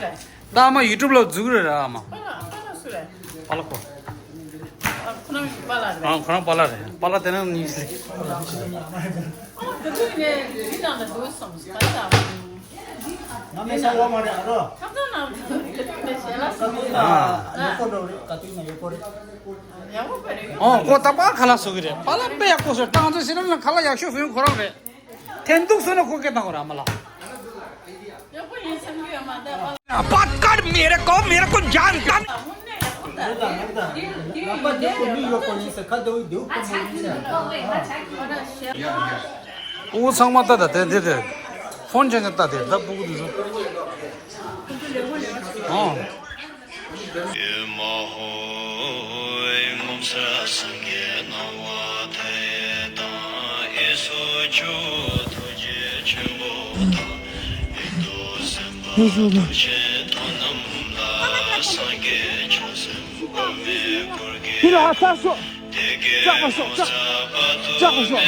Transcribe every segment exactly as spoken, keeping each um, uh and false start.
ད་ཨ་མ་ཡུ་ཊུབ་ལ་འཛུགས་རེད་ར་ཨ་མ། པཱ་ལགས། པཱ་ལགས་སུ་རེད། པཱ་ལགས་ཁོ། ཨ་ཁོ་རང་པཱ་ལགས་རེད། ཨ་ཁོ་རང་པཱ་ལགས་རེད། པཱ་ལགས་དེ་ནང་གཉིས་ལས། ཨ་དེ་ཚོ་ནས་མི་དང་ལ་འདུག་སོང་ཟེར་ག་ལ། ང་མེད་ས་ཡོད་མ་རེད་ཨ་རོ། ཁྱོད་ཚོ་ནང་དུ་ཞལ་ལག་སོང་ཟེར། ཡོད་པོ་འགྲོ་རེད། ག་དུས་ན་ཡོད་པོ་རེད། ཡག་པོ་རེད། ཨོ་ཁོ་ད་པཱ་ཁ་ལག་བཟོ་གི་རེད། པཱ་ལགས་དཔེ་ཡག་པོ་བཟོས། ཏང་ཙེ་སི་ར་ལ་ཁ་ལག་ཡག་ཤོས་བཟོས་ཁོ་རང་རེད། ཐེན་ཐུག་སོང་ན་ཁོ་སྐད་བཏང་བ་ར་མ་ལ། बात कर मेरे को, मेरे को जानता नहीं। ཨོ་ཚང་མ་ལྟ་ད་དེ་དེ་དེ། ཕོན་ཅན་ཅན་ལྟ་དེ་ད་ཕྲུ་གུ་དེ་ཚོ། ཨོ། ཡོད་མ་ཧོ། ངོ་མཚར་སངས་རྒྱས་སྣང་བ་མཐའ་ཡས་དང་། ཨེ་སོ་ཅོག་ཐུགས་རྗེ་ཆེན་པོ་དང་། ཨེ་ཏོ་སེམས་དཔའ་རྡོ་རྗེ་ཐོབ་རྣམས་ལ། སངས་རྒྱས་བྱང་སེམས་དཔག་མེད་འཁོར་གྱིས། ཕི་ལ་ཧ་ས་སོ། ལྕགས་པ་ཤོག་ལྕགས་པ་ཤོག་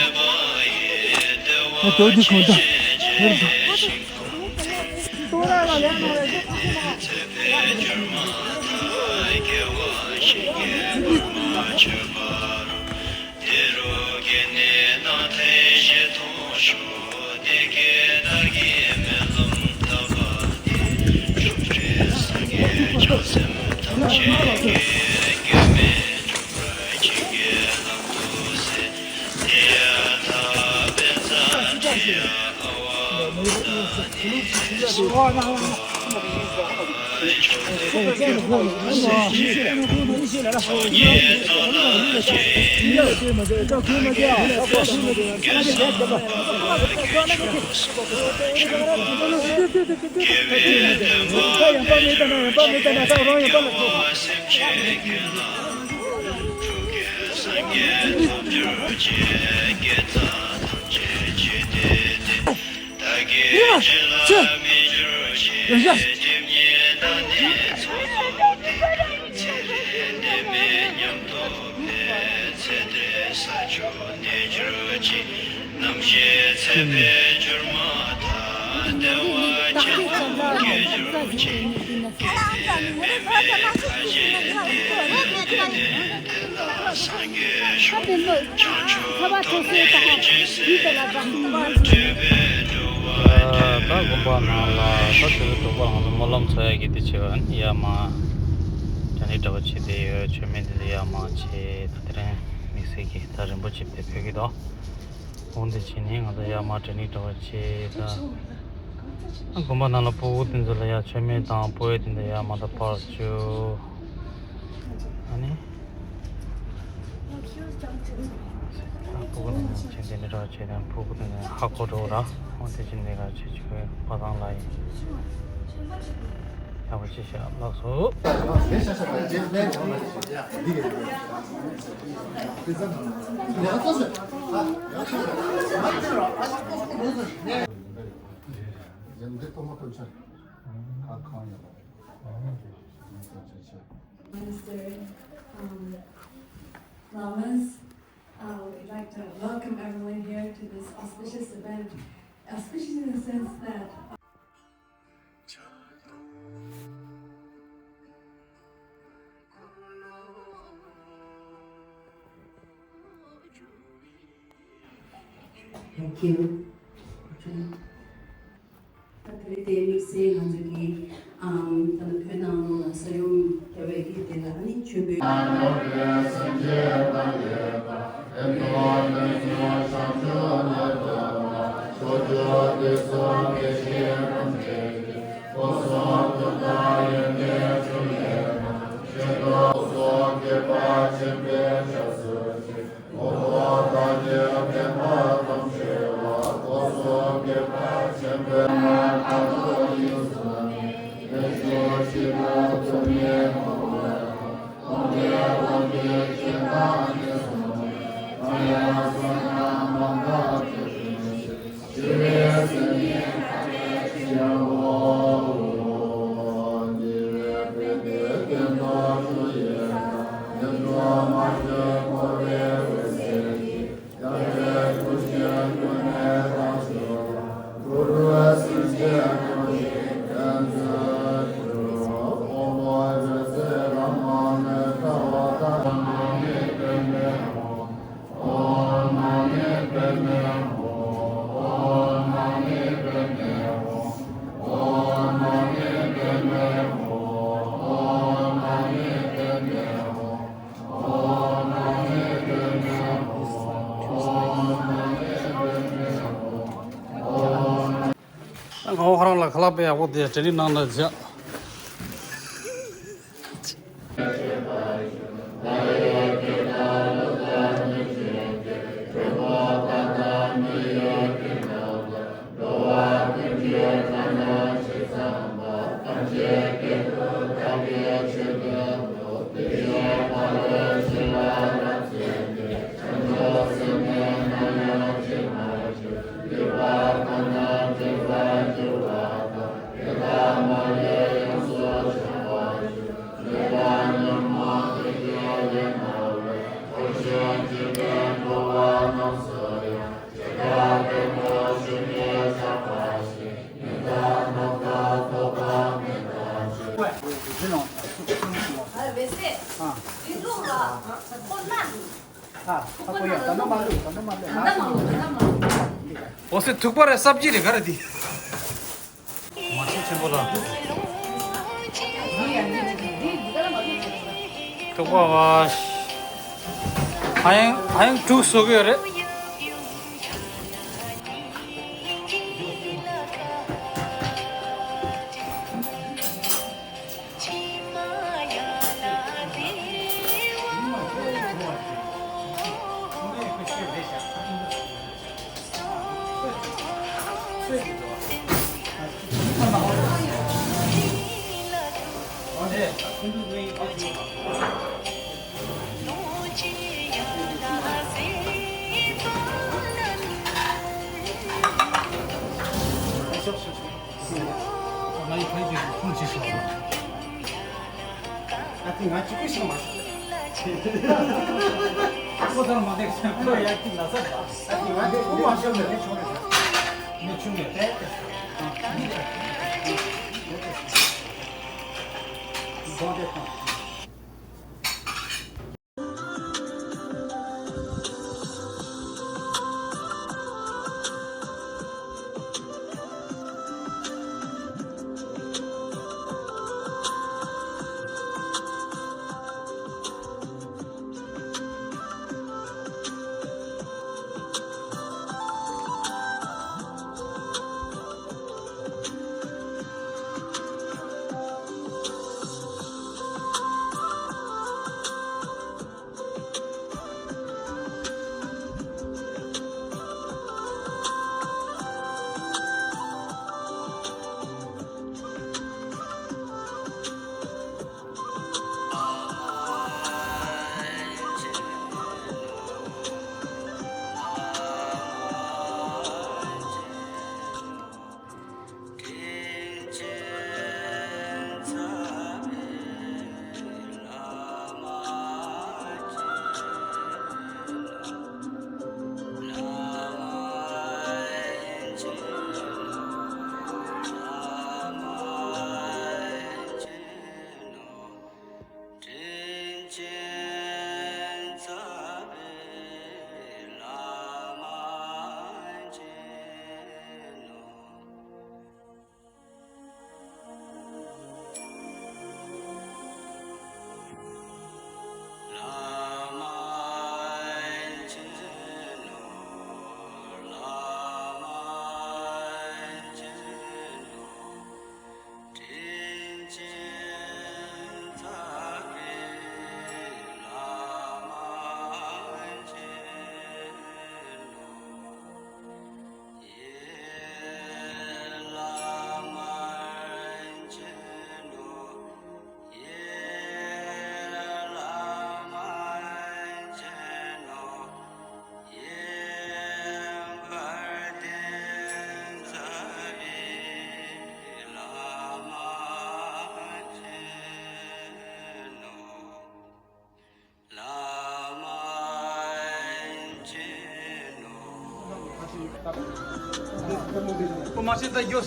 ཨ་དོ་དི་ཁོང་ད། ད་དགོན་པ་ནང་ལ་ད་དེ་ཚོ་འབྲོག་པ་ང་ཚོ་སྨོན་ལམ་འཚོགས་ཡ་གི་དེ་བྱེད་པ་ནི་ཡ་མ། དྲན་རིག་འདྲ་བ་བྱེད་དེ་ཡོད། མཆོད་མེ་འདི་ཚོ་ཡ་མ་བྱེད། ད་དེ་རིང་དམིགས་བསལ་གྱི་ད་རིན་པོ་ཆེ་དཔེ་ཕེབས་ཀྱི་འདུག་འོང་དེ་བྱས་ནས་ང་ཚོ་ཡར་མར་དྲན་རིག་འདྲ་བ་བྱས། ད་དགོན་པ་ནང་ལ་སྤུ་གུ་དེ་ཚོ་ལ་ཡར་མཆོད་མེ་དང་སྤོས་དེ་ཚོ་ཡར་མར་ད་ཕར་བཅུག་ཨ་ནི། ད་སྤུ་གུ་དེ་ཚོ་མཆོད་མེ་འདྲ་བ་བྱས་ནས་སྤུ་གུ་དེ་ཚོ་ཧ་གོ་འགྲོ་ར། འོང་དེ་བྱས་ནས་ག་བྱེད་བཅུག་པ་དང་ལ་ཡིན། ཡག་པོ་ཅིག་བྱས་ལགས་སོ། Minister, um, Lamas, I would like to welcome everyone here to this auspicious event. Auspicious in the sense that Thank you. ད་དེ་རིང་དེ་དམིགས་བསལ་ང་ཚོ་གི་ཨམ་ད་ལྟ་བོད་ནང་ལོགས་ལ་ས་ཡོམ་བརྒྱབ་པའི་གི་དེ་ལ་ཨ་ནི་མཆོད་འབུལ། ང་ཁོ་རང་ལ་ཁ་ལག་དཔེ་ཡག་པོ་དེ་དྲན་ནི་གནང་ན་བྱ། ཨོ་སེ་ཐུག་པ་རེད། སབ་ཇི་རེད། ག་རེ་འདི། མ་ཤེས་ཆེན་པོ་ལ། ཐུག་པ་བ། ཨ་ཡང་ཨ་ཡང་དྲུག་བཟོ་གི་ཡོད་རེད། ཨ་ཙི་ང་གཅིག་པུ་ཞིག་མ་ཤེས། ཁོ་ཚོར་མ་འདེགས་སོང་། ཁོ་ཡག་གཅིག་ལ་ས་ད། ཨ་ཙི་ང་གཅིག་པུ་མ་ཤེས་ནས་ཆུང་རེད། མི་ཆུང་རེད། སྒོ་དེ་བཏང་། དྲིན་ཅན་རྩ་བའི་བླ་མ་མཁྱེན་ནོ། བླ་མ་མཁྱེན་ནོ། བླ་མ་མཁྱེན་ནོ། དྲིན་ཅན་རྩ་བའི་བླ་མ་མཁྱེན་ནོ། ཡེ་བླ་མ་མཁྱེན་ནོ། ཡེ་བླ་མ་མཁྱེན་ནོ། ཡེ་དཔལ་ལྡན་རྩ་བའི་བླ་མ་མཁྱེན་ནོ། བླ་མ་མཁྱེན་ནོ། ཨོ་མ་ཤེས་ད་གྱོ།